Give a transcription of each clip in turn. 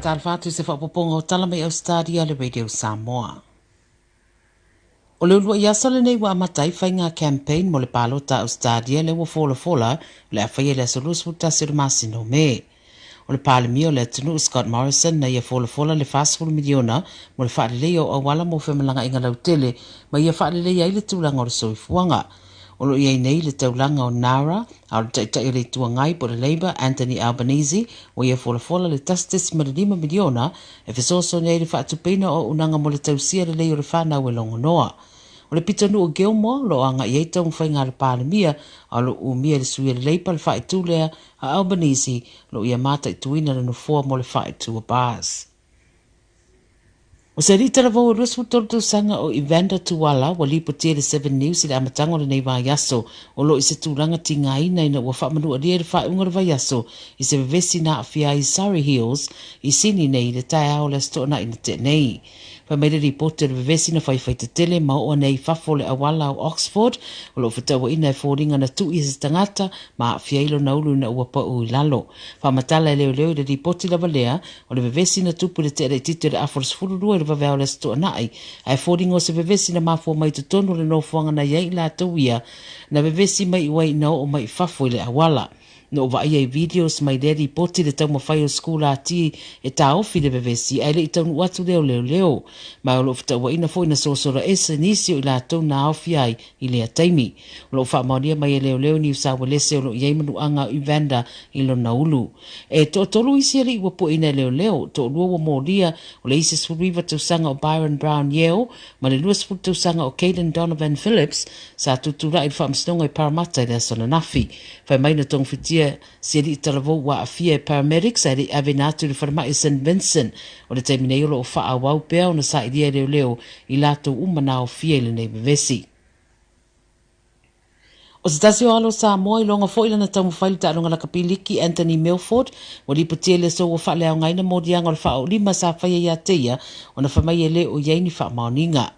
Faatalofa atu i se faaopoopoga o tala mai Ausetalia le Radio Samoa. O le uluai aso lenei ua amata ai faiga campaign mo le palota a Ausetalia lea ua folafola o le a faia i le aso 21 o le masina o Me. O le Palemia o le atunuu Scott Morrison na ia folafola le 40 miliona mo le faaleleia o auala mo femalagaaiga lautele ma ia faaleleia ai le tulaga o le soifuaga. O lo o i ai nei le taulaga o Nowra, a o le Taitai o le Itu Agai po o le Labour, Anthony Albanese, ua ia folafola le $1.5 miliona e fesoasoani ai i le faatupeina o auaunaga mo le tausia lelei o le fanau e logonoa. O le pitonuu o Gilmore o lo o agai ai taumafaiga a le Palemia, a o lo o umia e le sui o le Labour le faaitu lea a Albanese, o lo o ia mataituina le nofoa mo le faaitu o Bass. O se alii talavou e 23 tausaga o Evander Tuala ua lipotia i le Seven News i le amataga o lenei vaiaso o lo o i se tulaga tigaina ina ua faamanualia i le faaiuga o le vaiaso i se vevesi na aafia ai i Surry Hills i Sini nei i le taeao o le Aso Toonai na tea nei. Fai mai le lipoti o le vevesi na faifaitetele ma oo ane ai i fafo o le auala o Oxford o lo o fetauaina e foliga na tuu i se tagata ma aafia ai lona ulu ina ua pau i lalo. Faamatala e leoleo i le lipoti lava lea o le vevesi na tupu i le tea laitiiti o le afa o le 12 i le vaveao o le Aso Toonai, ae foliga o se vevesi na mafua mai i totonu o le nofoaga na i ai i latou ia na vevesi mai i ai ina oo mai i fafo i le auala. Na ou vaaia i videos mai lea lipoti le taumafai o sikulati e taofi le vevesi ae le i taunuu atu lea o leoleo. Ma o lo o fetauaina foi na sosola ese nisi o i latou na aofia ai i lea taimi. O lo o faamaonia mai e leoleo Niu Sauelese o lo o i ai manuaga o Evander i lona ulu. E toatolu isi alii ua pueina e leoleo, toalua ua molia, o le isi 19 tausaga o Byron Brown Yeo ma le 20 tausaga o Caden Donovan Phillips sa tutulai i le faamasinoga i Parramatta i le aso ananafi. Fai mai na togafitia si alii talavou ua aafia e paramedics ae le i aveina atu i le falemai o St Vincent. O le taimi nei o lo o faaauau pea ona sailia e leoleo i latou uma na aofia i lenei vevesi. O se tasi o alo o Samoa i loga foi lana taumafai i le taaloga lakapi liki, Anthony Milford, ua lipotia i le aso ua faaleaogaina moliaga o le faaoolima sa faia ia te ia ona fai mai e le o i ai ni faamaoniga.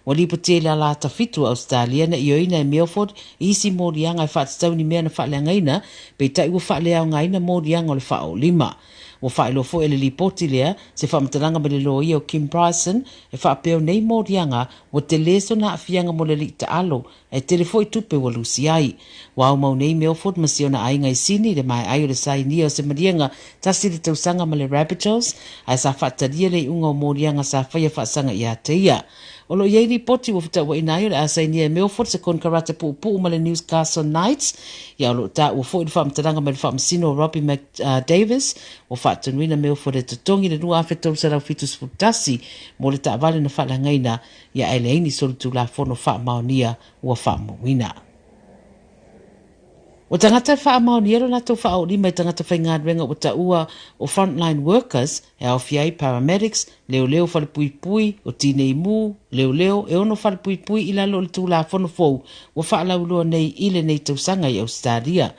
Ua lipotia i le ala ata fitu o Ausetalia na ioeina e Milford i isi moliaga e faatatau ni mea na faaleagaina, peitai ua faaleaogaina moliaga o le faaoolima. Ua faailoa foi e le lipoti lea se faamatalaga mai le loia o Kim Bryson e faapea o nei moliaga ua tele sona aafiaga mo le alii taalo ae tele foi tupe ua lusi ai. Ua aumau nei Milford ma si ona aiga i Sini i le maeai o le sainia o se maliega tasi le tausaga ma le Rabbitohs, ae sa faatalia le iuga o moliaga sa faia faasaga ia te ia. O lo o i ai lipoti ua fetauaina ai o le a sainia e Milford se konekarate puupuu ma le Newcastle Knights, ia o lo o taua foi le faamatalaga mai le faamasino o Robbie Mac Davis ua faatonuina Milford e totogi le 2371 mo le taavale na faaleagaina ia ae leai ni solitulafono faamaonia ua faamauina. O tagata e faamaonia lo latou faaoolima i tagata faigaluega ua taua o frontline workers e aofia ai paramedics, leoleo falepuipui, o tinei mu, leoleo e ono falepuipui i lalo o le Tulafono fou ua faalauiloa nei i lenei tausaga i Ausetalia.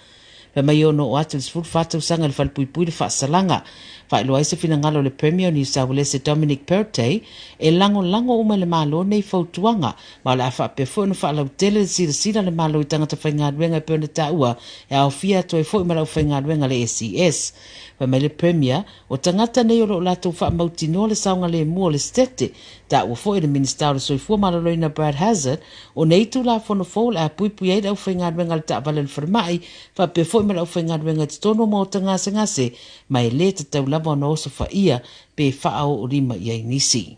Fai mai e ono oo atu i le 14 tausaga i le falepuipui le faasalaga. Faailoa ai se finagalo o le Premier o Niu Sauelese Dominic Perrottet e lagolago uma e le Malo nei fautuaga ma o le a faapea foi ona faalautele le silasila a le Malo i tagata faigaluega e pei ona taua e aofia atu ai foi ma le aufaigaluega a le SES. Fai mai le Premier, o tagata nei o lo o latou faamautinoa le saogalemu o le Setete. Taua foi e le Minisita o le Soifua Maloloina Brad Hazzard, o nei Tulafono fou o le a puipui ai le aufaigaluega a le taavale o le falemai faapea foi ma le aufaigaluega i totonu o maota gasegase ma e lē tatau lava ona osofaia pe faaoolima i ai nisi.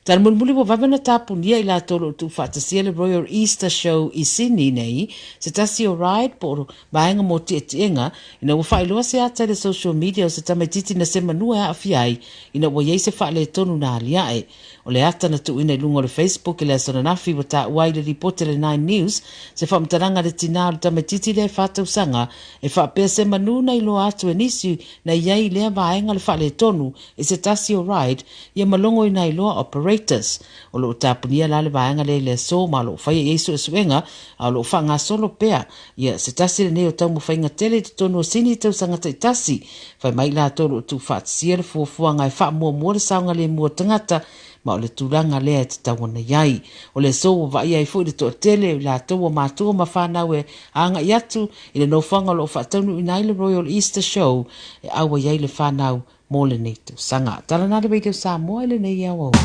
Tala mulimuli ua vave ona tapunia i latou o lo o tuufaatasia le Royal Easter Show i Sydney nei, se tasi o ride po o vaega mo tietiega, ina ua faailoa se ata i le social media o se tamaitiiti na se manua e aafia ai ina ua i ai se faaletonu na aliae. O le ata na tuuina i luga o le Facebook i le aso ananafi ua taua ai i le lipoti a le Nine News se faamatalaga a le tinā o le tamaitiiti lea e fa tausaga e faapea se manu na iloa atu e nisi na i ai i lea vaega o le faaletonu i se tasi o ride ia ma logoina ai loa operators. O lo o tapunia la le vaega lea i le aso ma o lo o faia i ai suesuega a o lo o faagasolo pea ia se tasi lenei o taumafaiga tele i totonu o Sini i tausaga taitasi. Fai mai i latou o lo o tuufaatasia le fuafuaga e faamuamua le saogalemu o tagata Ma o le tulaga lea e tatau ona i ai. O le aso ua vaaia ai foi le toatele o i latou ua matua ma fanau e agai atu i le nofoaga o lo o faataunuuina ai le Royal Easter Show e auai ai le fanau mo lenei tausaga. Tala na le Radio Samoa i lenei aoauli.